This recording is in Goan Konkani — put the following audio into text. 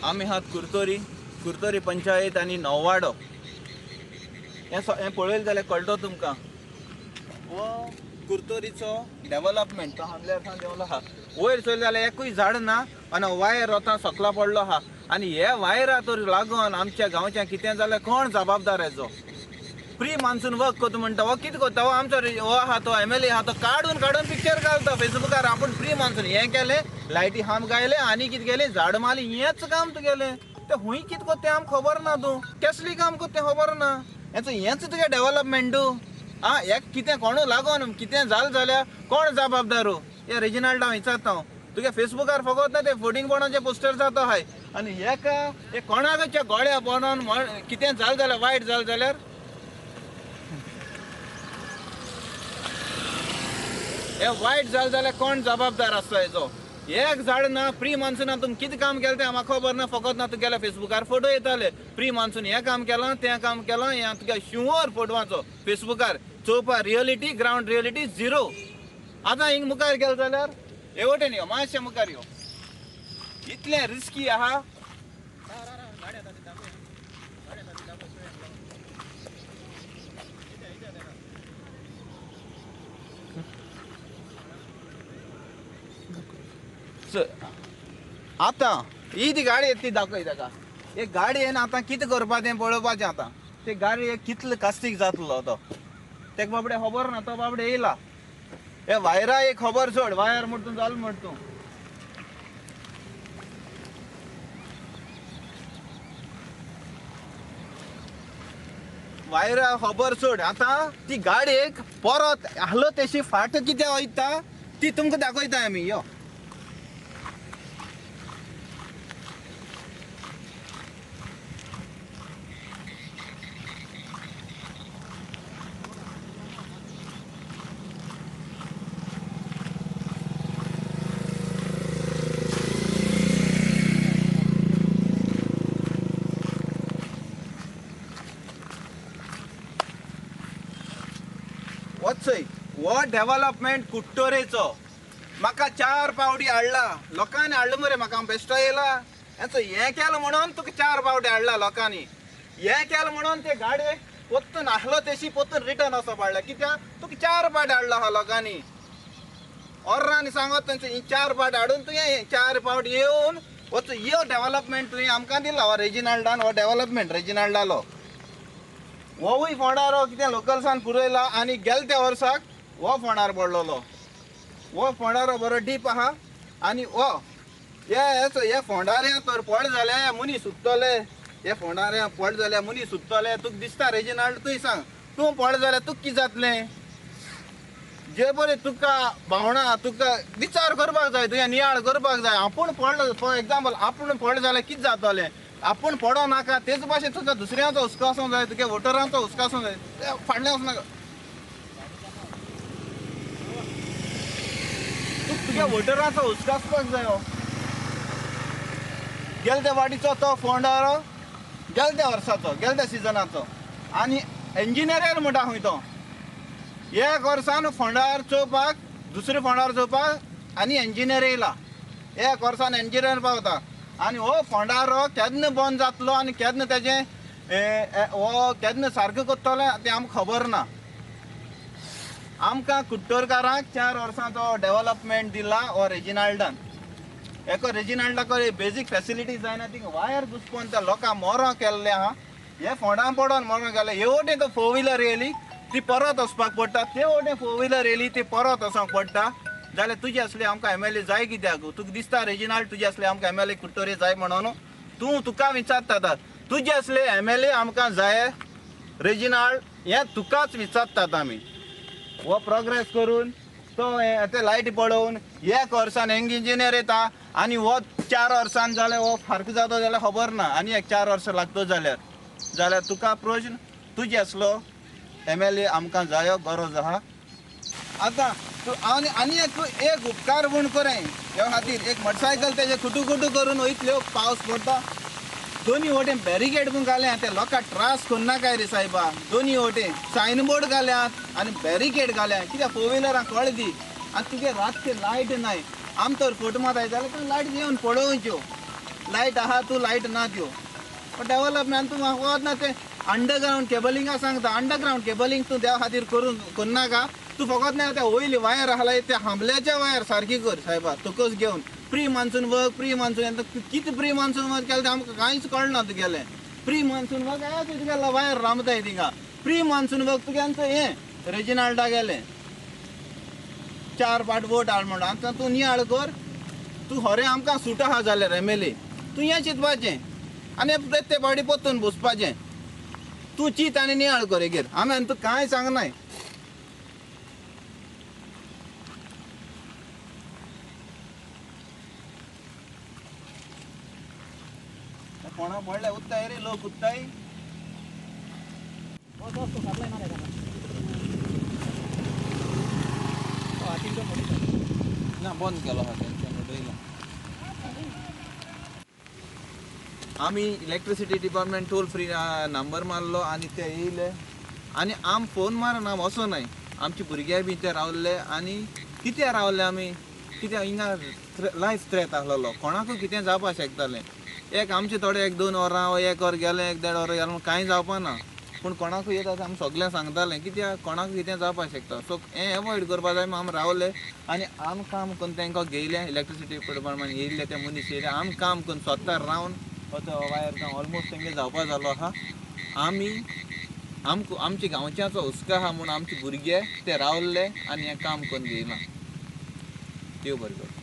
आमी आहात कुरतोरी, कुरतोरी पंचायत आनी नववाडो. हें पळयलें जाल्यार कळटलो तुमकां हो कुरतोरीचो डेवलपमेंट. तो हांगल्यार सावन देंवलो आहा वयर चोयलें जाल्यार एकूय झाड ना आनी वायर वता सकला पडलो आहा. आनी हे वायरा तर लागून आमच्या गांवच्या कितें जाल्यार कोण जबाबदार हेजो? प्री मान्सून वर्क करता म्हणटा, हो कितें करता? हो आमचो हो आहा तो एम एल ए आहा तो काडून काडून पिक्चर घालता फेसबुकार. आपूण प्री मान्सून हें केलें, लायटी खांब गायले आनी कितें केलें, झाड मारली, हेंच काम तुगेलें. तें खूंय कितें करता तें आमकां खबर ना. तूं केसली काम करता तें खबर ना. हेचो हेंच तुगे डेवलपमेंटू आं. एक कितें कोणू लागून कितें जालें जाल्यार कोण जबाबदार? हे रेजिनाल्ड हांव विचारता हांव तुगे फेसबुकार फकत ना ते फोटिंग पॉणाचे पोस्टर जाता हाय. आनी हेका हे कोणाकच्या गोळ्या पोंदान कितें जालें जाल्यार, वायट जालें जाल्यार हे वायट जालें जाल्यार कोण जबाबदार आसता हेजो? एक झाड ना. प्री मान्सूनान तुमी कितें काम केलें तें म्हाका खबर ना. फकत ना तुगेल्या फेसबुकार फोटो येताले, प्री मान्सून हें काम केलां तें काम केलां. हें तुगे शुवर फोटवाचो फेसबुकार चोवपा रियलिटी, ग्रावंड रियलिटी झिरो. आतां हिंग मुखार गेले जाल्यार हे वटेन यो, मातशें मुखार यो, इतलें रिस्की आहा. आतां ही ती गाडी येता ती दाखय ताका. एक गाडयेन आतां कितें करपा तें पळोवपाचें. आतां ते गाडयेक कितलो कास्तीक जातलो तो तेका बाबडे खबर ना. तो बाबडे येयला. हे वायरा एक खबर सोड, वायर म्हण तूं जाल म्हण तूं. वायरा खबर सोड. आतां ती गाडयेक परत आहलो तेशी फाट कितें वयता ती तुमकां दाखयता आमी. यो वचय हो डेवलपमेंट कुट्टोरेचो. म्हाका 4 पावटी हाडला लोकांनी, हाडलो मरे म्हाका बेश्टो येयला. हेचो हें केलें म्हणून तुका 4 पावटी हाडला लोकांनी. हें केलें म्हणून ते गाडयेक पोत्तून आहलो तेशी पोत्तून रिटर्न वचो पडला. कित्याक तुका 4 पावटी हाडला आहा लोकांनी. ओर्रांनी सांगत तेंचे ही 4 पावटी हाडून तुवें हे 4 पावटी येवन वच. यो डेवलपमेंट तुवें आमकां दिला हो रेजिनाल्डान. हो डेवलपमेंट रेजिनाल्डालो होवूय फोंडारो कितें लोकल्सान पुरयला. आनी गेले त्या वर्साक हो फोंडार पडलेलो. हो फोंडारो बरो डीप आहा. आनी हो हे फोंडारे तर पड जाल्यार मनीस सुत्तले. हे फोंडारे पड जाल्यार मनीस सुत्तले. तुका दिसता रेजिनाल्ड, तूं सांग तूं पड जाल्यार तुका कितें जातलें? जे बरें तुका भावणां तुका विचार करपाक जाय, तुवें नियाळ करपाक जाय. आपूण पडलो फॉर एग्जाम्पल आपूण पड जाल्यार कितें जातलें? आपूण पडो नाका तेच भाशेन तुका दुसऱ्यांचो हुस्को आसूंक जाय, तुगे वोटरांचो हुस्को आसूंक जाय. फाटल्यान वचनाका तूं, तुगे वोटरांचो हुस्को आसपाक जाय. गेले त्या वाडीचो तो फोंडारो गेले त्या वर्साचो, गेले त्या सिजनाचो. आनी इंजिनियर म्हणटा खंय तो एक वर्सान फोंडार चोवपाक, दुसरे फोंडार चोवपाक आनी इंजिनियर येयला. एक वर्सान इंजिनियर पावता. आनी हो फोंडारो केन्ना बंद जातलो आनी केन्ना तेजें हो केन्ना सारको करतलो तें आमकां खबर ना. आमकां कुट्टोरकारांक 4 वर्सांचो डेवलपमेंट दिला हो रेजिनाल्डान. एका रेजिनाल्डाक बेजीक फेसिलिटी जायना. थिंगा वायर घुसपोन त्या लोकांक मरो केल्ले आहा. हे फोंडां पडोन मरो केल्ले. हे वटेन तो 4 व्हिलर येयली ती परत वचपाक पडटा, ते वटेन 4 व्हिलर येयली ती परत वचोंक पडटा. जाल्यार तुजे असले आमकां एम एल ए जाय कित्याक? तुका दिसता रेजिनाल्ड तुजे असले आमकां एम एल ए कुट्टोरे जाय म्हणून तूं तुका विचारता आतां तुजे असले एम एल ए आमकां जाय रेजिनाल्ड, हें तुकाच विचारतात आमी. हो प्रोग्रेस करून तो ते लायटी पळोवन एक वर्सान यंग इंजिनियर येता आनी हो 4 वर्सान जाल्यार हो फारक जाता जाल्यार खबर ना. आनी एक 4 वर्सां लागतो जाल्यार, जाल्यार तुका प्रश्न तुजे असलो एम एल ए आमकां जायो गरज आहा. आतां तूं आनी आनी एक एक उपकार म्हूण करें ह्या खातीर. एक मोटरसायकल तेजे कुटू कुटू करून वयतल्यो, पावस पडटा दोनी वटेन बॅरिकेड म्हूण घाल्या ते लोकांक त्रास करनाकाय रे सायबा. दोनी वटेन सायन बोर्ड घाल्यात आनी बॅरिकेड घाल्या कित्याक 4 व्हिलरांक कळ दी. आनी तुगे रातचे लायट नाय. आम तर फोटो मारता जाल्यार लायट येवन पळोवच्यो. लायट आहा तूं लायट ना त्यो. डेवलपमेंट तूं म्हाका वच ना तें अंडरग्रावंड केबलिंगा सांगता. अंडरग्रावंड केबलिंग तूं देवा खातीर करून करनाका. तूं फकत ना त्या वयली वायर आसला त्या हांबल्याच्या वायर सारकी कर सायबा. तुकच घेवन pre monsoon work pre monsoon कितें प्री मान्सून वर्क केलें तें आमकां कांयच कळना तुगेलें. प्री मान्सून वर्क तुगेलो वायर रामताय थिंगा. प्री मान्सून वर्क तुगेलें हें रेजिनाल्डा गेलें 4 पाट वोट हाड म्हणून. आतां तूं नियाळ कर. तूं खरें आमकां सूट आहा जाल्यार एम एल ए तूं हें चिंतपाचें आनी प्रत्येक फावटी परतून बसपाचें. तूं चीत आनी नियाळ कर हेगेर. आमी आनी तूं कांय सांगनाय. कोणा पडले उत्ताय रे लोक उत्ताय. ना बंद केलो आहा तेंच्यान उडयला. आमी electricity department toll free number मारलो आनी ते येयले आनी आम फोन मारून आम वचो नाय. आमचे भुरगे बी ते रावले आनी कित्याक रावले आमी कित्याक हिंगा लायफ थ्रेट आसलेलो. कोणाकूय कितें जावपाक शकतालें. एक आमचे थोडे 1-2 वरां 1 वर गेलें 1-1.5 वर गेलें कांय जावपा ना. पूण कोणाकूय येता आमी सगळ्यांक सांगतालें कित्याक कोणाकूय कितें जावपाक शकता. सो हें एवॉयड करपा जाय. आमी रावले आनी आम काम करून तांकां घेयलें. इलेक्ट्रिसिटी डिपार्टमेंट येयल्ले ते मनीस येयले. आम काम करून स्वता रावन तो वायर ऑलमोस्ट तेंगे जावपा जालो आहा. आमी आमकां आमच्या गांवच्याचो हुस्को आहा म्हूण आमचे भुरगे ते रावले आनी हें काम करून घेयलां. देव बरें करूं.